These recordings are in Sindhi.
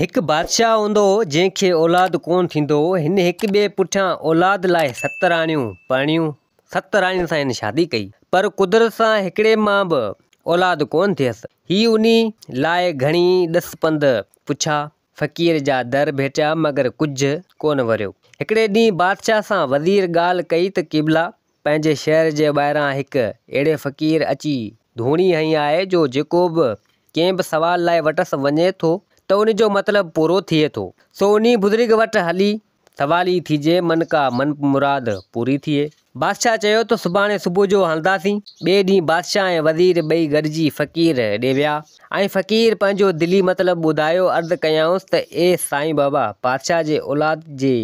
هڪ بادشاهه هوندو هو، جنهن کي اولاد ڪونه ٿيندو هو. هن هڪ ٻئي پٺيان اولاد لاء ست راڻيون پرڻيون. ست راڻين سان هن شادي ڪئي، پر قدرت سان هڪڙي مان به اولاد ڪونه ٿيس. هي انهي لاء گهڻي ڏس پنڌ پڇا، فقير جا در ڀيٽيا، مگر ڪجهه ڪونه وريو. هڪڙي ڏينهن بادشاهه سان وزير ڳالهه ڪئي ته قبلا! پنهنجي شهر جي ٻاهران هڪ اهڙي فقير اچي ڌوڻي هنئي آهي جو جيڪو به ڪنهن به سوال لاء وٽس وڃي ٿو ته ان جو مطلب پورو ٿئي ٿو. سو انهي بزرگ وٽ هلي سوالي ٿيجي من ڪا من مراد پوري ٿئي. بادشاهه چيو ته سڀاڻي صبح جو هلنداسين. ٻئي ڏينهن بادشاهه ۽ وزير ٻئي گڏجي فقير ڏي ويا ۽ فقير پنهنجو دلي مطلب ٻڌايو. عرض ڪيائونس ته اي سائين بابا بادشاهه جي اولاد جي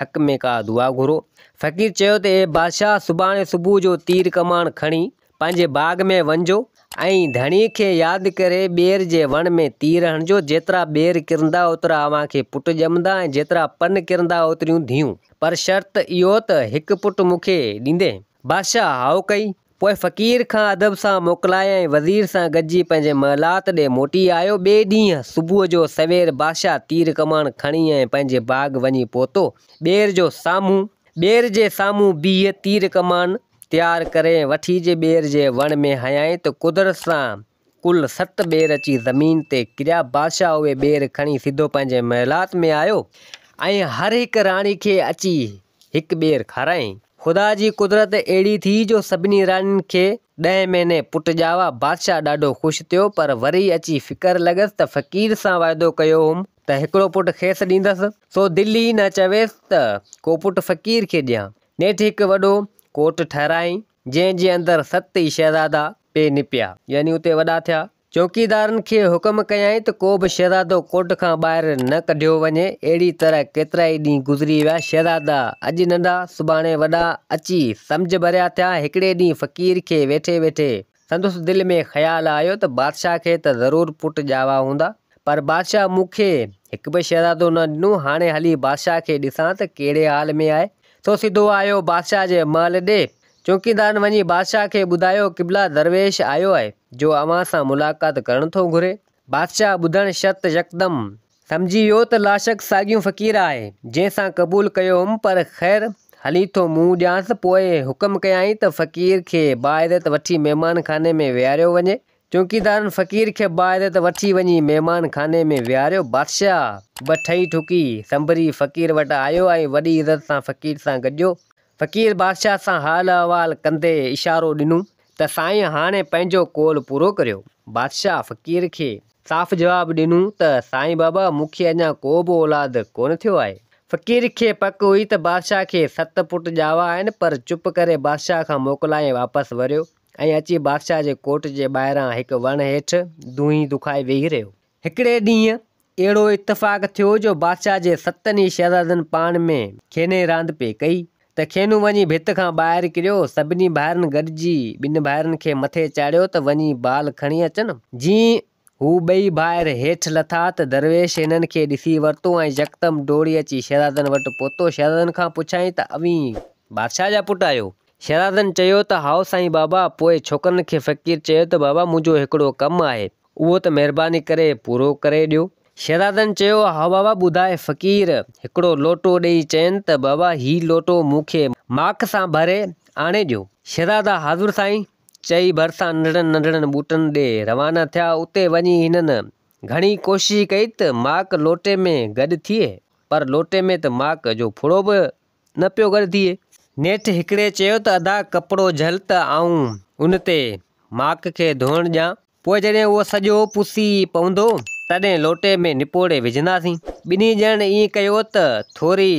حق ۾ ڪا دعا گهرو. فقير چيو ته اي بادشاهه! سڀاڻي صبح جو تير ڪمان کڻي پنهنجي باغ ۾ وڃجو ۽ ڌڻي کي ياد ڪري ٻير جي وڻ ۾ تير هڻجو، جيترا ٻير ڪرندا اوترا اوهان کي پٽ ڄمندا ۽ جيترا پن ڪرندا اوتريون ڌيئون. پر شرط اهو ته هڪ پٽ مون کي ڏيندين. بادشاهه هائو ڪئي. پوء فقير کان ادب سان موڪلائي ۽ وزير سان گڏجي پنهنجي محلات ڏي موٽي آيو. ٻئي ڏينهن صبح جو سوير بادشاهه تير ڪمان کڻي ۽ پنهنجي باغ وڃي پهتو. ٻير جو سامهون ٻير جي سامهون بيهي تير ڪمان تيار ڪري ۽ وٺي جي ٻير جي وڻ ۾ هنيائين ته قدرت سان ڪل ست ٻير اچي زمين تي ڪريا. بادشاهه اهي ٻير کڻي سڌو پنهنجي محلات ۾ آيو ۽ هر هڪ راڻي کي اچي هڪ ٻير کارايائين. خدا جي قدرت اهڙي ٿي جو سڀني راڻين کي ڏهين مهيني پٽ ڄاوا. بادشاهه ڏاڍو خوش ٿيو، پر وري اچي فڪر لڳس ته فقير سان وعدو ڪيو هوم ته هڪڙو پٽ کيس ڏيندس، سو دل ئي نه چويس ته ڪو پٽ فقير کي ڏيان. نيٺ هڪ وڏو ڪوٽ ٺهرايائين، جنهن جي اندر ست ئي شهزادا پئي نپيا، يعني اتي وڏا ٿيا. چوڪيدارن کي حڪم ڪيائين ته ڪو به شهزادو ڪوٽ کان ٻاهر نه ڪڍيو وڃي. اهڙي طرح ڪيترائي ڏينهن گذري ويا. شهزادا اڄ ننڍا، سڀاڻي وڏا اچي سمجهه ڀريا ٿيا. هڪڙي ڏينهن فقير کي ويٺي ويٺي سندس دل ۾ خيال آيو ته بادشاهه کي ته ضرور پٽ ڄاوا هوندا، پر بادشاهه مون کي هڪ به شهزادو نه ڏنو. هاڻي هلي بادشاهه کي ڏسان ته ڪهڙي حال ۾ آهي. سو سڌو آيو بادشاهه جي محل ڏي. چوڪيدارن وڃي بادشاهه کي ٻڌايو، قبلا درويش آيو آهي، جو اوهان سان ملاقات ڪرڻ ٿو گهري. بادشاهه ٻڌڻ شرط يڪدم سمجهي ويو ته لاشڪ ساڳيون فقير آهي، جنهن سان قبول ڪيو هوم، پر خير هلي ٿو منهن ڏيانس. پوء حڪم ڪيائين ته فقير کي باعزت وٺي مهمان خاني ۾ ويهاريو وڃي. چوڪيدارن فقير کي باعزت وٺي وڃي مهمان خاني ۾ ويهاريو. بادشاهه به ٺهي ٺڪي سنڀري فقير وٽ آيو ۽ وڏي عزت سان فقير سان گڏيو. فقير بادشاهه سان حال احوال ڪندي اشارو ڏنو ته سائين هاڻي پنهنجو قول پورو ڪريو. بادشاهه فقير کي صاف جواب ڏنو ته سائين بابا مون کي اڃا ڪو به اولاد ڪونه ٿيو آهي. فقير کي پڪ هئي ته بادشاهه کي ست پٽ ڄاوا آهن پر چپ ڪري بادشاهه کان موڪلائي واپس وريو ۽ اچي بادشاهه جي ڪوٽ جي ٻاهران هڪ وڻ هيٺ دونهي دکائي ويهي رهيو. هڪڙي ڏينهن اهڙو اتفاق ٿيو جو بادشاهه جي ستن ئي شهزادن پاڻ ۾ کيني راند پئي ڪئي ته کينو وڃي ڀت کان ٻاهر ڪريو. سڀني ڀائرن گڏجي ٻن ڀائرن کي مٿي چاڙهيو ته وڃي بال کڻي اچن. جيئن هو ٻئي ڀائر هيٺ لٿا ته درويش هنن کي ڏسي ورتو ۽ يڪدم ڊوڙي اچي شهزادن وٽ پهتو. شهزادن کان پڇيائين ته اوهين بادشاهه جا پٽ آهيو؟ شهزادن چيو ته هائو سائين بابا. پوء ڇوڪرن کي فقير چيو ته بابا منهنجو هڪڙو ڪم آهي. اهو ته مهرباني ڪري پورو ڪري ڏيو. شهزادن چيو، هائو بابا ٻڌاء. فقير هڪڙو لوٽو ڏيئي چين ته بابا هي لوٽو مون کي ماڪ سان ڀري آڻي ڏيو. شهزادا حاضر سائين چئي ڀرسان ننڍڙن ننڍڙن ٻوٽن ڏي روانا ٿيا. اتي وڃي هنن گهڻي ڪوشش ڪئي ته ماڪ لوٽي ۾ گڏ ٿئي، پر لوٽي ۾ ته ماڪ جو ڦڙو به نه پيو گڏ ٿئي. نيٺ هڪڙي چيو ته ادا ڪپڙو جهل ته آئون ان تي ماڪ کي ڌوئڻ ڏيان. پوء جڏهن اهو سڄو پسي پوندو، تڏهن لوٽي ۾ نپوڙي وجهنداسين. ٻنهي ڄڻن ائين ڪيو ته ٿوري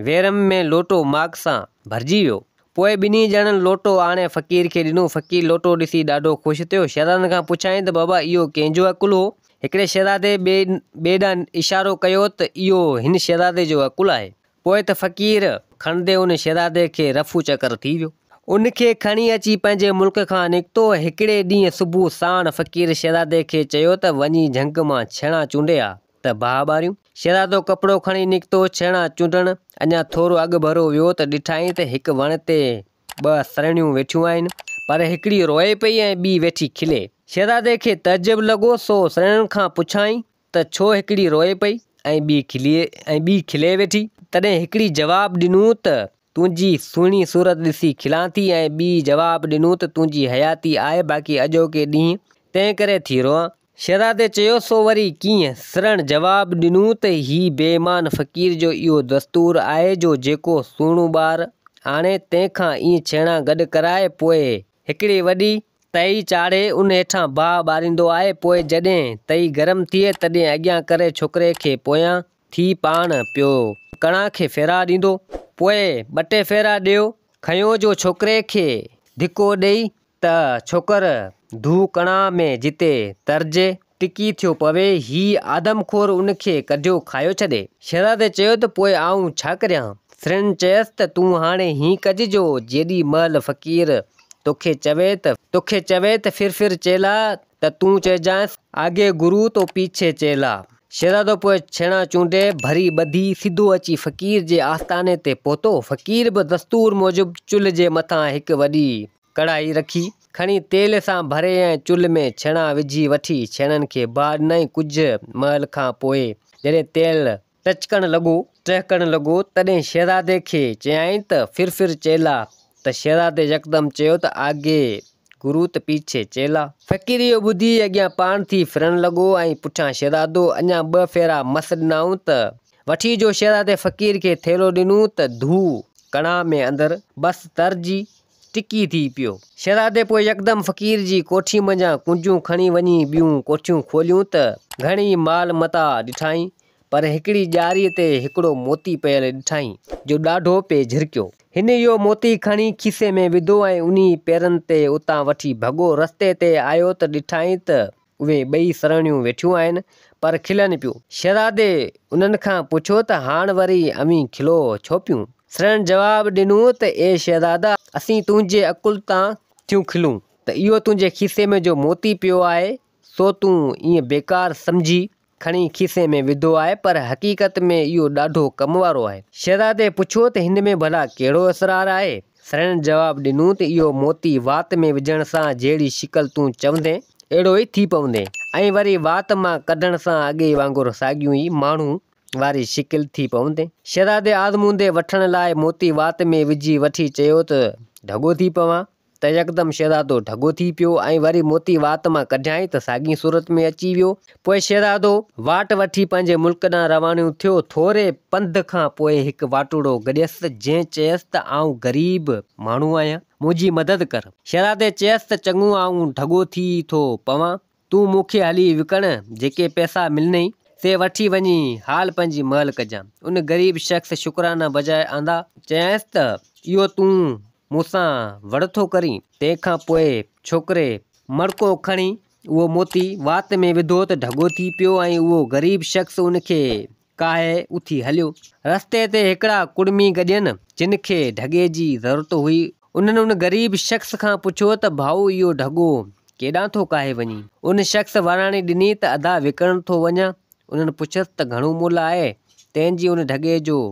ويرم ۾ لوٽو ماڪ سان ڀرجي ويو. پوء ٻنهي ڄڻن لوٽو آڻي فقير کي ڏنو. فقير لوٽو ڏسي ڏاڍو خوش ٿيو. شهزادن کان پڇيائين ته بابا اهو ڪنهن جو عقل هو؟ هڪڙي شهزادي ٻئي ڏانهن اشارو ڪيو ته اهو هن شهزادي جو عقل آهي. پوء ته فقير کڻندي ان شهزادي کي رفو چڪر ٿي ويو. ان کي کڻي اچي پنهنجي ملڪ کان نڪتو. هڪڙي ڏينهن صبح ساڻ فقير شهزادي کي چيو ته وڃي جهنگ مان ڇيڻا چونڊي آ ته باهه ٻاريون. شهزادو ڪپڙو کڻي نڪتو ڇيڻا چونڊڻ. اڃا ٿورو اڳڀرو ويو ته ڏٺائين ته هڪ وڻ تي ٻه سرڻيون ويٺيون آهن، پر هڪڙي روئي پئي ۽ ٻي ويٺي کلي. شهزادي کي تعجب لڳو سو سرڻين کان پڇيائين. ته ڇو هڪڙي روئي پئي ۽ ٻي کلي ۽ ٻي کلي ويٺي؟ تڏهن هڪڙي جواب ڏنو ته تنهنجي سهڻي صورت ڏسي کلان ٿي ۽ ٻي جواب ڏنو ته تنهنجي حياتي آهي باقي اڄوڪي ڏينهن تنهن ڪري ٿي روئان. شهزادي چيو سو وري ڪيئن؟ سرڻ جواب ڏنو ته هي بي ايمان فقير جو اهو دستور آهي جو جيڪو سهڻو ٻار آڻي تنهن کان ائين ڇيڻا گڏ ڪرائي پوء هڪڙي وڏي تئي چاڙهي ان هيٺان باهه ٻاريندو آهي پوء جڏهن تئي گرم ٿئي تڏهن اڳيان ڪري ڇوڪري کي پويان ٿي پاڻ پيو ڪڻا کي ڦيرا ڏيندو پوء ٻه ٽي ڦيرا ڏيو کنيو جو ڇوڪري کي ڌڪو ڏئي ته ڇوڪر ڌو ڪڻا ۾ جتي ترجي ٽڪي ٿيو پوي، هي آدمخور ان کي ڪڍيو کايو ڇڏي. شهزادي چيو ته پوء آئون ڇا ڪريان؟ سرڻ چيس ته تون هاڻي هين ڪج جو جيڏي مهل فقير توکي چوي ته توکي چوي ته ڦر ڦر چيلا ته تون چئجانس آگي گرو تو پيڇي چيلا. شهزادو پوء ڇيڻا چونڊي، ڀري ٻڌي، سڌو اچي فقير جي آستاني تي پهتو. فقير به دستور موجب چلهه جي مٿان هڪ وڏي ڪڙاهي رکي، کڻي تيل سان ڀري ۽ چلهه ۾ ڇيڻا وجهي وٺي ڇيڻن کي باهه ڏنائين. ڪجهه مهل کان پوء جڏهن تيل ٽچڪڻ لڳو، ٽهڪڻ لڳو، تڏهن شهزادي کي چيائين ته ڦر ڦر چيلا، ته شهزادي يڪدم چيو ته آگي گرو ته پيڇي چيلا. فقير اهو ٻڌي اڳيان پاڻ ٿي ڦرڻ لڳو ۽ پٺيان شهزادو. اڃا ٻه ڦيرا مس ڏنائون ته وٺي جو شهزادي فقير کي ٿيلهو ڏنو ته ڌو ڪڻاهه ۾ اندر بس ترجي ٽڪي ٿي پيو. شهزادي پوء يڪدم فقير جي ڪوٺي منجهان ڪنجون کڻي وڃي ٻيون ڪوٺيون کوليون ته گهڻي مال متاع ڏٺائين، پر هڪڙي ڄاريء تي هڪڙو موتي پيل ڏٺائين، جو ڏاڍو پئي جهرڪيو. هن اهو موتي کڻي کيسي ۾ وڌو ۽ انهي پيرن تي اتان وٺي ڀڳو. رستي تي آيو ته ڏٺائين ته اهي ٻئي سرهڻيون ويٺيون آهن، پر کلن پيون. شهزادي انهن کان پڇيو ته هاڻ وري اوهين کلو ڇو پيون؟ سرهڻ جواب ڏنو ته اي شهزادا! اسين تنهنجي عقل تان ٿيون کلون ته اهو تنهنجي کيسي ۾ جو موتي پيو آهي، سو تون ائين بيڪار سمجهي کڻي کيسي ۾ وڌو آهي، پر حقيقت ۾ اهو ڏاڍو ڪم وارو آهي. شهزادي پڇيو ته هن ۾ ڀلا ڪهڙو اسرار آهي؟ سرهڻ جواب ڏنو ته اهو موتي وات ۾ وجهڻ سان جهڙي شڪل تون چوندين، اهڙو ئي ٿي پوندين ۽ وري وات مان ڪڍڻ سان اڳي وانگر ساڳيون ئي ماڻهو واري شڪل ٿي پوندين. شهزادي آزمودي وٺڻ لاء موتي وات ۾ وجهي وٺي چيو ته ڍڳو ٿي پوان. ته يڪدم شهزادو ڍڳو ٿي پيو ۽ وري موتي وات مان ڪڍيائين ته ساڳي صورت ۾ اچي ويو. پوء شهزادو واٽ وٺي پنهنجي ملڪ ڏانهن روانو ٿيو. ٿوري پنڌ کان پوء هڪ واٽوڙو گڏيس، جنهن چيس ته آئون غريب ماڻهو آهيان، منهنجي مدد ڪر. شهزادي چيس ته چڱو آئون ڍڳو ٿي ٿو پوان، تون مون کي هلي وڪڻ، جيڪي پئسا ملنئي، سي وٺي وڃي حال پنهنجي مهل ڪجان. ان غريب شخص شڪرانا بجاء آندا. چيائينس ته اهو تون مون سان وڙ ٿو ڪرين؟ تنهن کان پوء ڇوڪري مڙڪو کڻي اهو موتي وات ۾ وڌو ته ڍڳو ٿي پيو ۽ اهو غريب شخص ان کي ڪاهي اٿي هليو. رستي تي هڪڙا ڪڙمي گڏين، جن کي ڍڳي جي ضرورت هئي. انهن ان غريب شخص کان پڇيو ته ڀائو اهو ڍڳو ڪيڏانهن ٿو ڪاهي وڃين؟ ان شخص وراڻي ڏني ته ادا وڪڻڻ ٿو وڃان. انهن پڇيس ته گهڻو ملهه آهي تنهن جي ان ڍڳي جو؟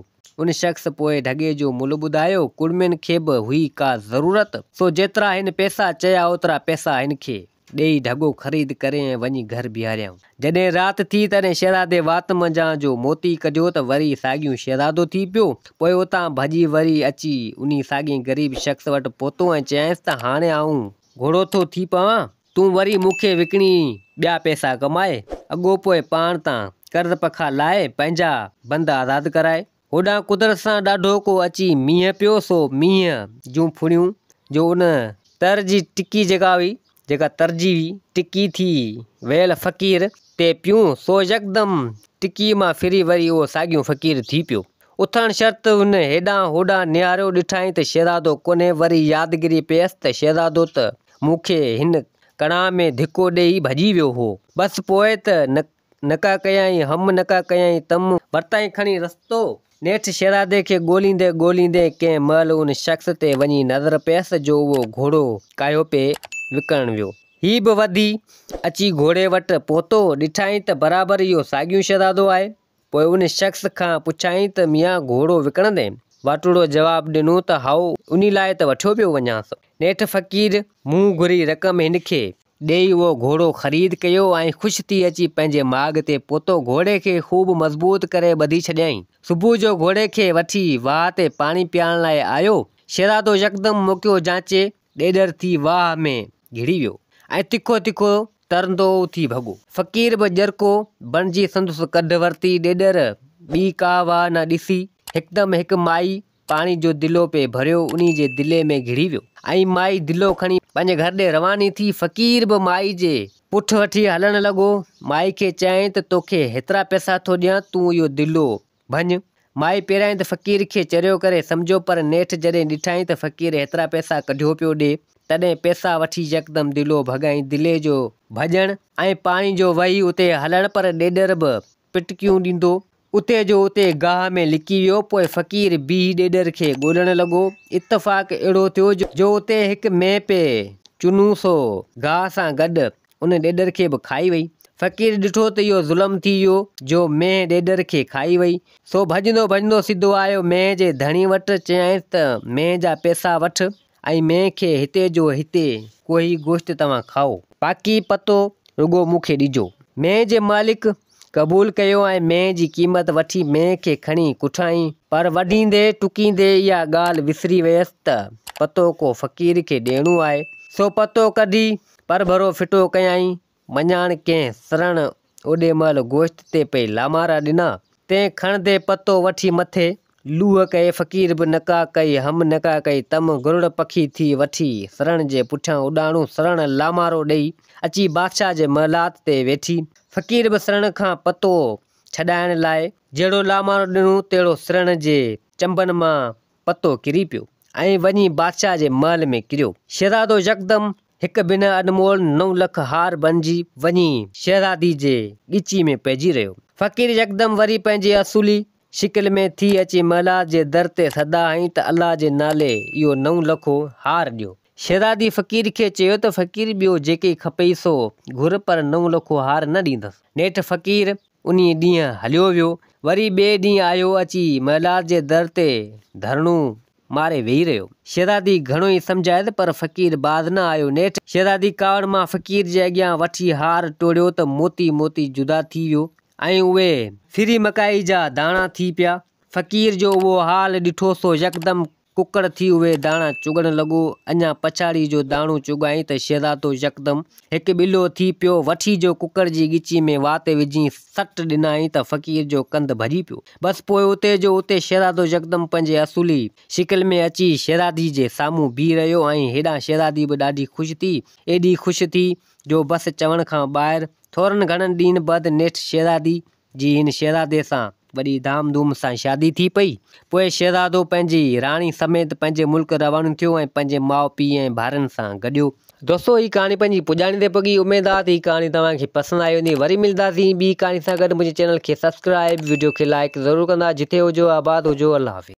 ان شخص پوء ڍڳي جو ملهه ٻڌايو. ڪڙمين کي به هئي ڪا ضرورت، سو جيترا هن پئسا چيا اوترا پئسا هن کي ڏيئي ڍڳو خريد ڪري ۽ وڃي گهر بيهاريائون. جڏهن رات ٿي تڏهن شهزادي وات منجهان جو موتي ڪڍيو ته وري ساڳيون شهزادو ٿي پيو. پوء اتان ڀڄي وري اچي انهي ساڳئي غريب شخص وٽ پهتو ۽ چيائينس ته هاڻي آئون گهوڙو ٿو ٿي پوان، تون وري مون کي وڪڻي ٻيا پئسا ڪمائي، اڳو پوء پاڻ تان قرض پکا لاهي پنهنجا بند آزاد ڪرائي. هوڏانهن قدرت سان ڏاڍو ڪو اچي مينهن پيو سو مينهن جون ڦڙيون جو ان تر جي ٽڪي جيڪا هئي جيڪا ترجي هئي ٽڪي ٿي ويل فقير تي پيون سو يڪدم ٽڪي مان ڦري وري اهو ساڳيون فقير ٿي پيو. اٿڻ شرط هن هيڏانهن هوڏانهن نهاريو ڏٺائين ته شهزادو ڪونهي وري يادگيري پيس ته شهزادو ته مون کي هن ڪڻاهه ۾ ڌڪو ڏيئي ڀڄي ويو هو. بس پوء ته نه نڪا ڪيائين هم نڪا ڪيائين تم. ورتائين کڻي رستو. نيٺ شهزادي کي ڳوليندي ڳوليندي ڪنهن مهل ان شخص تي وڃي نظر پيس جو اهو گهوڙو ڪاهيو پئي وڪڻڻ ويو. هي به وڌي اچي گهوڙي وٽ پهتو. ڏٺائين ته برابر اهو ساڳيون شهزادو آهي. پوء ان شخص کان پڇيائين ته ميان گهوڙو وڪڻندين؟ واٽوڙو جواب ڏنو ته هائو انهي لاء ته وٺيو پيو وڃانس. نيٺ فقير منهن گهري رقم هن کي. ڏيئي اهو گهوڙو خريد ڪيو ۽ خوش ٿي اچي پنهنجي ماڳ تي پهتو. گهوڙي کي خوب مضبوط ڪري ٻڌي ڇڏيائين. صبح جو گهوڙي کي وٺي واهه تي پاڻي پيارڻ لاء آيو. شهزادو يڪدم موقعو جانچي ڏيڏر ٿي واهه ۾ گهڙي ويو ۽ تکو تکو ترندو اٿي ڀڳو. فقير به ڄرڪو بڻجي سندس ڪڍ ورتي. ڏيڏر ٻي ڪا واهه نه ڏسي هڪدم هڪ مائي پاڻي جو دلو پئي ڀريو، انهي جي دلي ۾ گهڙي ويو ۽ مائي دلو کڻي پنهنجي گهر ڏي رواني ٿي. فقير به مائي جي پٺ وٺي هلڻ لڳو. مائي کي چيائين ته توکي هيترا پئسا ٿو ڏيان، تون اهو دلو ڀڃ. مائي پهريائين ته فقير کي چريو ڪري سمجهيو، پر نيٺ جڏهن ڏٺائين ته فقير هيترا پئسا ڪڍيو پيو ڏي، تڏهن پئسا وٺي يڪدم دلو ڀڳائين. دلي جو ڀڄڻ ۽ پاڻي جو وهي اتي هلڻ، پر ڏيڏر به پٽڪيون ڏيندو اتي جو اتي گاهه ۾ لڪي ويو. پوء فقير بيهي ڏيڏر کي ڳولڻ لڳو. اتفاق اهڙو ٿيو جو اتي هڪ مينهن پئي چنو سو گاهه سان گڏ ان ڏيڏر کي به کائي وئي. فقير ڏٺو ته اهو ظلم ٿي ويو جو مينهن ڏيڏر کي کائي وئي. سو ڀڄندو ڀڄندو سڌو آيو مينهن جي ڌڻي وٽ. چيائينس ته مينهن جا پئسا وٺ ۽ مينهن کي هتي جو هتي ڪوهي گوشت توهان کائو. باقي پتو رڳو مون کي ڏجو. مينهن جي مالڪ قبول ڪيو ۽ مينهن جي قيمت وٺي مينهن کي کڻي ڪٺائين. پر وڍيندي ٽڪيندي اها ڳالهه وسري ويس ته پتو ڪو فقير کي ڏيڻو آهي. سو پتو ڪڍي پرڀرو ڦٽو ڪيائين. مڃان ڪنهن سرڻ اوڏي مهل گوشت تي پئي لامارا ڏنا، تنهن کڻندي پتو وٺي مٿي لوهه ڪئي فقير به نڪا ڪئي هم نڪا ڪئي تم گرڙ پکي ٿي وٺي سرڻ جي پٺيان اڏاڻو سرڻ لامارو ڏئي اچي بادشاهه جي محلات تي ويٺي. فقير به سرڻ کان پتو ڇڏائڻ لاء جهڙو لامارو ڏنو تهڙو سرڻ جي چنبن مان پتو ڪري پيو ۽ وڃي بادشاهه جي محل ۾ ڪريو. شهزادو يڪدم هڪ بنهه انمول نو لک هار بنجي وڃي شهزادي جي ڳچي ۾ پئجي رهيو. فقير يڪدم وري پنهنجي اصولي شڪل ۾ ٿي اچي محلات جي در تي صدا هنئي ته الله جي نالي اهو نئون لکو هار ڏيو. شهزادي فقير کي چيو ته فقير ٻيو جيڪي کپئي سو گهر پر نئون لکو هار نه ڏيندس. نيٺ فقير انهي ڏينهن هليو ويو. وري ٻئي ڏينهن آيو اچي محلات جي در تي ڌرڻو ماري ويهي رهيو. شهزادي گهڻو ئي سمجهايس پر فقير باز نه آيو. نيٺ شهزادي ڪاوڙ مان فقير جي اڳيان وٺي هار ٽوڙيو ته موتي موتي جدا ٿي ويو ۽ اهي ڦري مڪائي جا داڻا ٿي پيا. فقير جو اهو حال ڏٺو سو يڪدم ڪڪڙ ٿي اهي داڻا چڳڻ لڳو. اڃا پڇاڙي جو داڻو چڳائين ته شهزادو يڪدم هڪ ٻلو ٿي پيو. وٺي جو ڪڪڙ جي ڳچي ۾ وات وجهي سٽ ڏنائين ته فقير جو ڪنڌ ڀڄي پيو. بس پوء اتي جو اتي شهزادو يڪدم پنهنجي اصولي شڪل ۾ اچي شهزادي جي سامهون بيهي رهيو ۽ هيڏانهن شهزادي به ڏاڍي خوش ٿي، ايڏي خوش ٿي جو بس چوڻ کان ٻاهر. ٿورن گهڻن ڏينهن بعد نيٺ شهزادي جي هن شهزادي سان وڏي ڌام ڌوم سان شادي ٿي پئي. پوء شهزادو پنهنجي راڻي سميت پنهنجي ملڪ روانو ٿيو ۽ پنهنجي ماء پيء ۽ ڀائرن سان گڏيو. دوستو هي ڪهاڻي پنهنجي پڄاڻي تي پڳي اميد آ ته هي ڪهاڻي توهان کي پسند آئي هوندي وري ملداسين ٻي ڪهاڻي سان گڏ منهنجي چينل کي سبسڪرائب وڊيو کي لائڪ ضرور ڪندا جتي هجو آباد هجو الله حافظ.